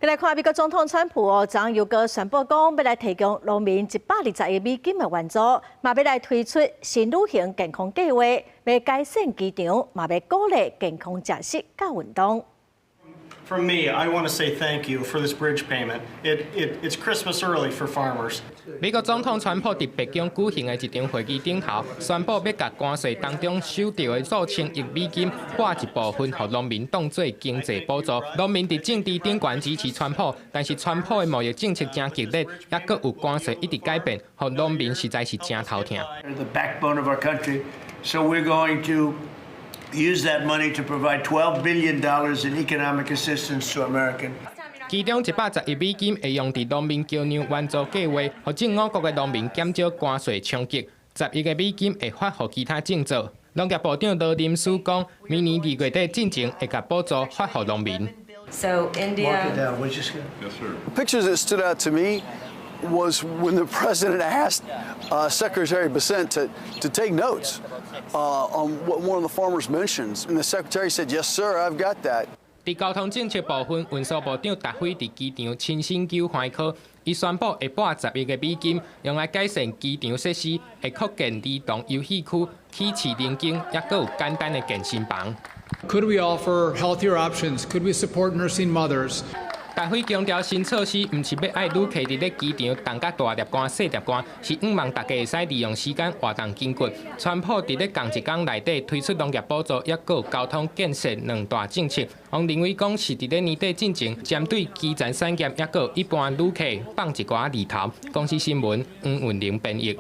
來看美國總統川普哦，昨昏又閣宣布講，欲來提供農民120億美金的援助，嘛欲來推出新旅行健康計劃，欲改善機場，嘛欲鼓勵健康食食佮運動。 From me, I want to say thank you for this bridge payment. It's Christmas early for farmers. 美國總統川普佇白宮舉行的一場會議頂頭，宣布欲共關稅當中收著的數千億美金撥一部分，予農民當做經濟補助。農民佇政治頂懸支持川普，但是川普的貿易政策誠激烈，猶閣有關稅一直改變，予農民實在是誠頭疼。 The backbone of our country, so we're going to use that money to provide $12 billion in economic assistance to American. 其中110億美金會用佇農民橋梁援助計劃，予種五穀的農民減少關稅衝擊。10億個美金會發予其他政策。農業部長羅林斯講，明年2月底進前會共補助發予農民。 So India. Pictures that stood out to me was when the president asked Secretary Bessent to take notes on what one of the farmers mentions. And the secretary said, "Yes, sir, I've got that." 佇交通政策部分，運輸部長達輝佇機場親身救援科，伊宣布會撥10億個美金用來改善機場設施，會擴建兒童遊戲區、起市靈間，猶閣有簡單的健身房。 Could we offer healthier options? Could we support nursing mothers? 達輝強調，新措施毋是欲愛旅客佇咧機場動甲大粒汗、細粒汗，是向望大家會使利用時間活動筋骨。川普佇咧仝一工內底推出農業補助，猶閣有交通建設兩大政策，予認為講是佇咧年底進前，針對基層產業，猶閣有一般旅客放一寡利頭。公視新聞黃雲玲編譯。